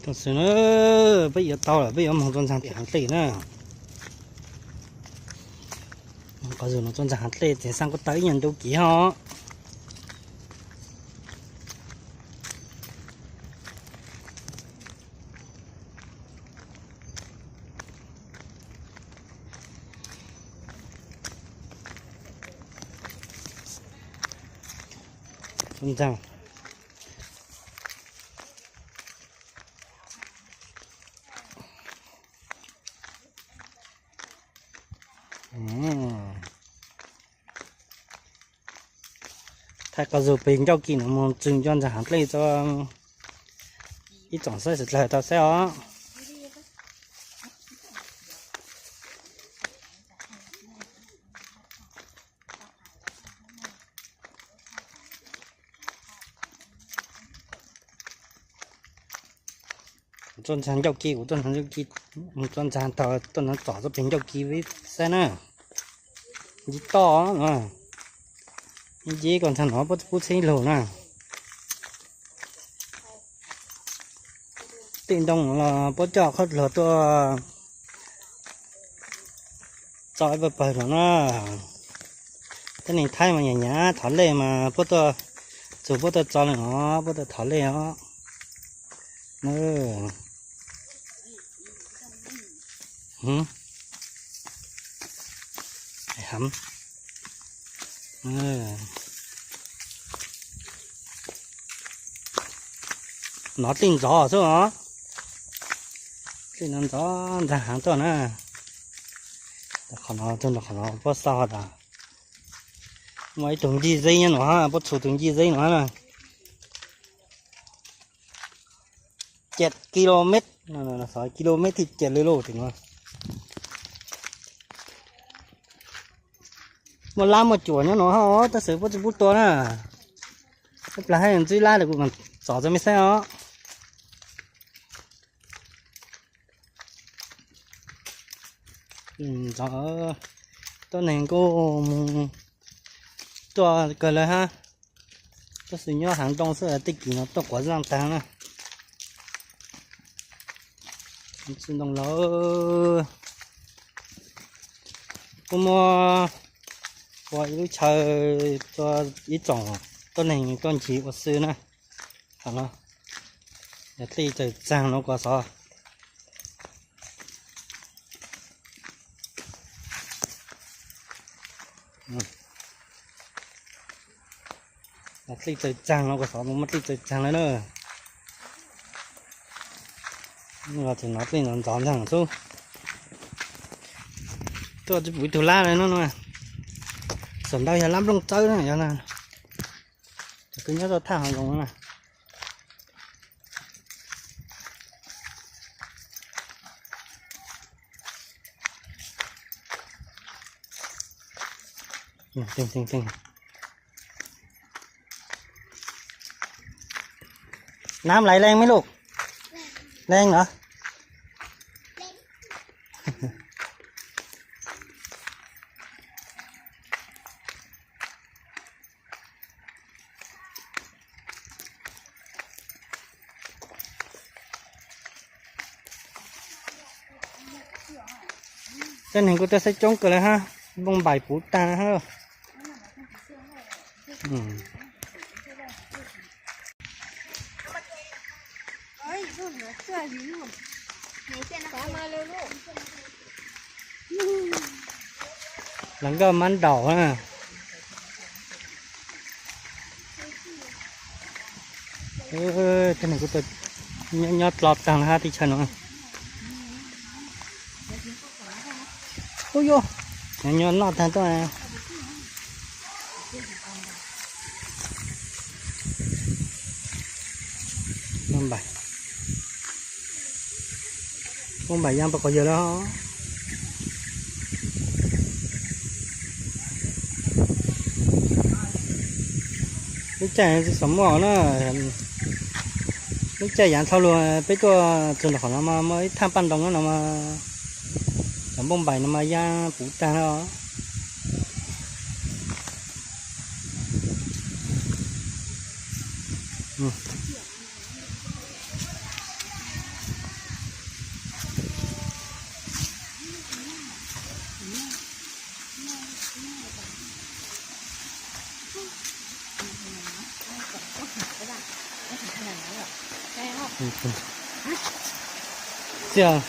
Tam sim no peb yuav tau lawm, peb yuav moog txua ntxaag tim haav dlej na. Qhov zus no txua ntxaag haav dlej tseem xaa kuj tau ib nyuag ntu kev os. Txua ntxaag. Thaij qhov zus peg ncauj ki no moog txug nco ntxaag haav dlej tso, ib tsoom saib sawv dlawg tau saib os. Kuv tuaj ntxaag ncauj ki, kuv tuaj ntxaag ncauj ki, kuv tuaj ntxaag tau, tuaj ntxaag tsom txoj peg ncauj ki peb saib na. Nce toj, nce koj ntxaag no puab pub txheeb lug na. Tej ntoo los puab coj qhov hlua tuaj txo ib pawg pawg los na. Tej neeg Thaib mas nyam nyam thov lej mas puab tuaj, txug puab tuaj txo le no, puab tuaj thov lej os. Nov dlej ntxov xwb os. Dlej no ntxov ntxaag haav tuaj na. Qhov no, qhov no puab xauj tas muaj ib tug ncig zeb nyob no, puab txhu tug ncig zeb no na. Ciaj kis lus mev, xov kis lus mev thib ciaj lug lug tim no. Muaj lab muaj cuam nyob no hab, tab sis puab tsi pub tua na. Ib plag hab ntxwb lab kuv txov txug mej saib os. Tuab neeg kuj tuaj kawg lawm hab, tab sis nyob haav ntoo xwb, tej kis no tuaj quav zaaj taag na. Tsi ntoo lawm, kuj muab ua ib lub chaw rua ib tsoom tuab neeg tuaj ncig ua si na. Thaum no yog dlej txawm txaag no kuas xov. Dlej txawm txaag no kuas xov, muaj dlej txawm txaag lawm na. Los tseem nov dlej ntxov ntxaag xwb. Tuaj tsi pum ib tug lab le no, xam ntau yog lab nplooj tsawb na, yog kws nyob rua thaj haav zoov na. Nab lais leej meb lug? Leej los? Tej neeg kuj tuaj saib coob kawg le hab, nplooj npaim puv taag hab. Hluas nkauj mab nraum na. Tej neeg kuj tuaj nyob dlo taag hab teb chaws no. Ub yuj, nyob noj taag tuaj. Nplooj npaim yaa pab quas yawg lawm. Lub caij tsi xam muaj na, lub caij yaav dlhau lug peb tuaj txug ntawm qhov no mas muaj ib thaj paj ntoos no mas cov nplooj npaim no mas yaa puv taag na. Txiaj.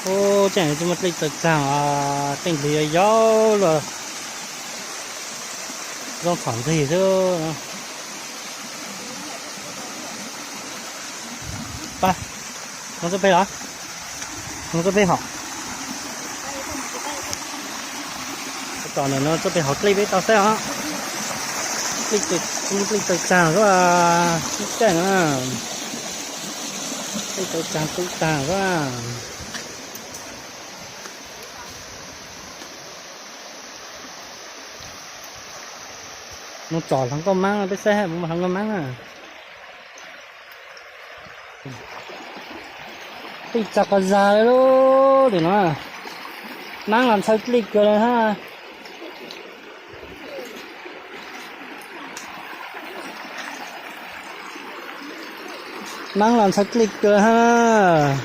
Ub, tseem tsis muaj dlej tawg tsaug, dlej ntxhw yau yau los zoo txhom ntxig xwb. Pab, no txoj peg los, no txoj peg hauv. Tom ntawm no txoj peg hauv dlej peb tau saib os. Dlej tawg tsaug xwb, sib caij na. Dlej tawg tsaug tu tag xwb. Mus txog hloov nkauj mab, peb saib mus hloov nkauj mab na. Dlej tsaug qhov zag li lub tim no. Mab los ntxhw dlej kawg li hab. Mab los ntxhw dlej kawg hab.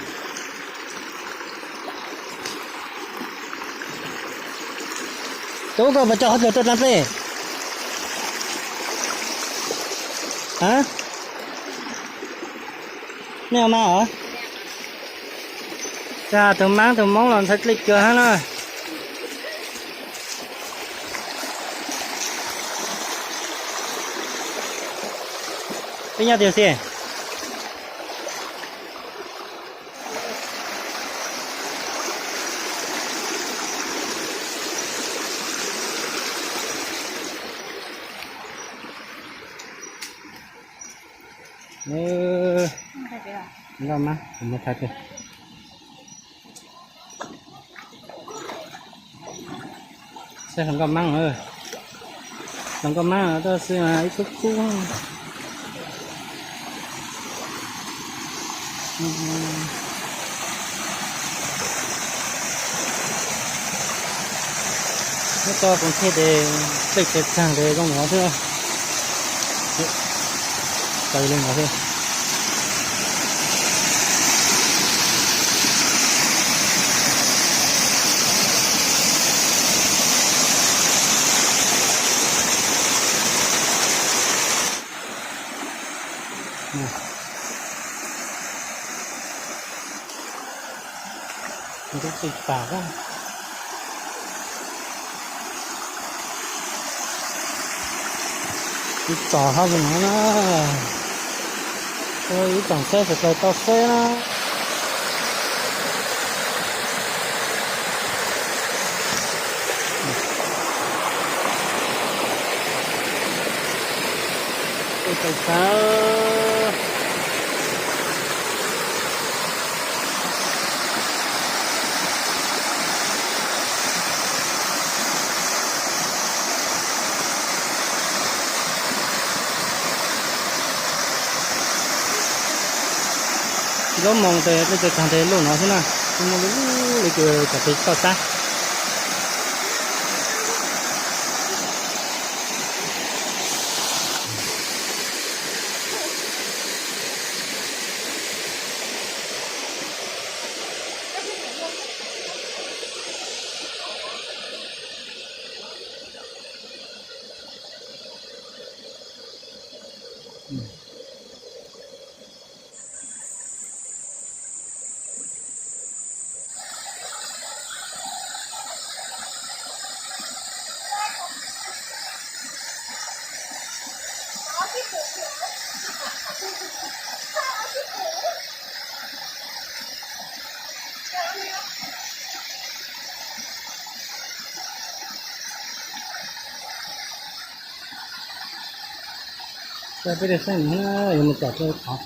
Tub, koj puas coj qhov cub tuaj dlaab dlej? A, nej ua mas os. Tag, tus mab tus moob los ntxhw dlej kawg hab na. Peb nyob tiag xwb. Nkauj mab, kuv muab thaij pem. Saib hluas nkauj mab, hluas nkauj mab tuaj xwb ib khub khub. Nyob rau Koos Thej ces dlej tawg tsaug ces zoo li no xwb. Tawg li no xwb. Ntub tsis tas. Ib txos hab zoo no na. Ib tsoom saib sawv daws tau saib na. Ib tsoom saib. Zaub moos tes dlej tawg tsaug tes luj no xwb na, tsis muaj lwm lub li cas pem toj sab. Peb de xeeb yuav mus tom rau qhov.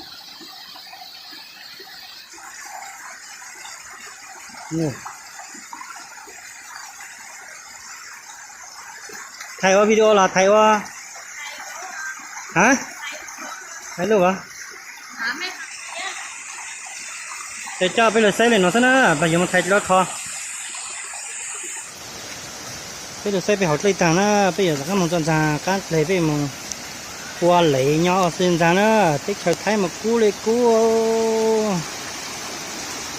Thaij ua video los thaij ua, a, thaij lub as. Coj peb lug saib li no xwb na, peb yuav mus thaiv dlua kho. Peb lug saib peb hauv dlej taag na, peb yuav rov qaab moog txug ntxaag qaab dleg, peb yuav moog pua lev nyob xwb ntxaag na. Teb chaws Thaib mas kub li kub,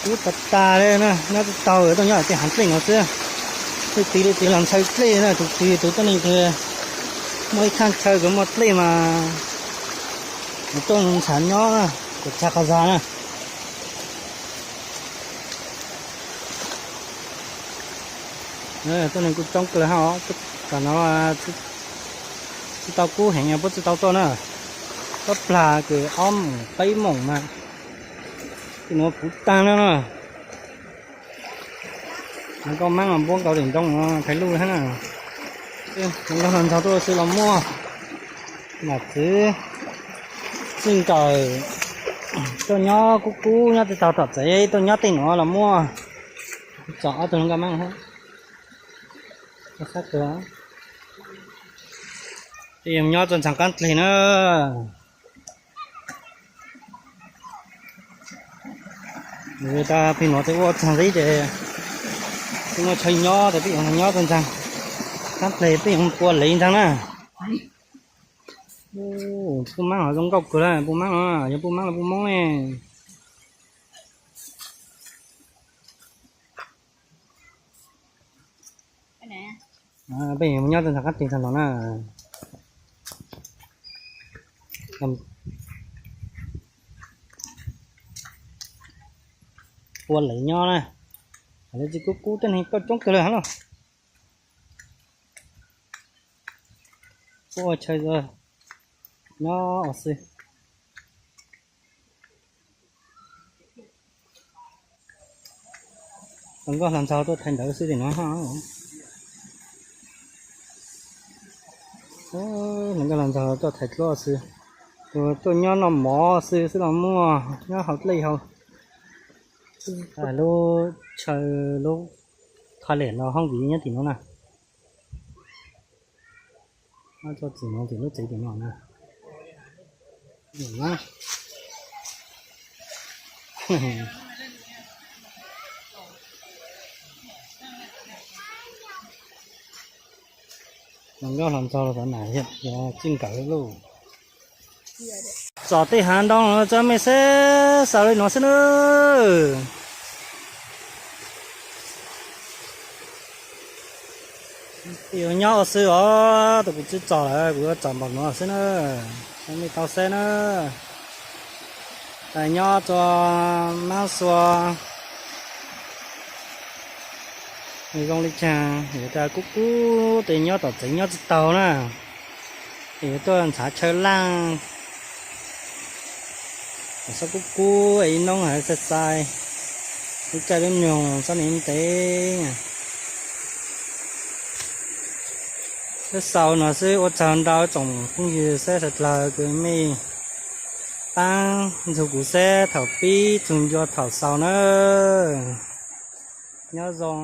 kub tag tag li na, nyob tsis tau, tuaj nyob tej haav dlej no xwb. Leej twg leej twg los ntshaw dlej na, tug twg tug tuab neeg kws muaj ib thaaj chaw kws muaj dlej mas tuaj nrhav nyob, kuas txag qhov zag na. Tuab neeg kuj coob kawg hab, tam no tsis tau kub heev puab tsis tau tuaj na. Puab plag kws ob moos peb moos mas tim nuav puv taag na. Nkauj Maab los npuab nkaus tim ntoo no thaiv luj hab na. Nkauj Hlo Ntxaug tuaj xwb los muaj, nam txiv txij nkawm tuaj nyob kub kub nyob tsis tau tom tsev, tuaj nyob tej nuav los muaj. Tsom ob tug Nkauj Maab, nyob txug ntxaag qaab dleg na. Yog tas peb nuav tsis ua txaag li ces tsis muaj chaw nyob ces peb yuav nyob txug ntxaag qaab dleg, peb yuav pua lev ntxaag na. Puj maab los zoo nkauj kawg lawm, puj maab no yog puj maab los puj moob ne. Peb yuav nyob txug ntxaag qaab dleg txug no na. Pua lev nyob na, lawv tsis kub kub tej neeg tuaj coob kawg lawm hab los. Puab ua chaw nyob xwb. Hluas nkauj hluas nraug tuaj thaiv ntawv xwb tim no. Hluas nkauj hluas nraug tuaj thaiv dluab xwb. Tus tuaj nyob noj mov xwb xwb los muaj, nyob hauv dlej hauv. Lub chaw lub toilet no hoob viv nyob tim no na. Txug tim no tim lub tsev tim no na. Hluas nkauj hluas nraug los xav nam yog txij nkawm lauj. Tsom tej hav ntoo no tso mej saib, xaus li no xwb na. Yuav nyob ua xwb os, tus kuv tsis tsom lawm, kuv yuav tsom npaum no xwb na. Mej tau saib na. Tais nyob tua maab xua. Nws zoo li caag, yuav tas kub kub tes nyob tom tsev nyob tsis taug na, es yuav tuaj nrhav chaw laaj. Xob kub kub es ib noob hais xais xais, lub caij lub nyoog xob ntev ntev. Peb xaus no xwb, ua tsaug ntau tsoom phooj ywg sawv dlawg kws mej paab ntxug kuv saib thaum pib txug ncua thaum xaus na. Nyob zoo.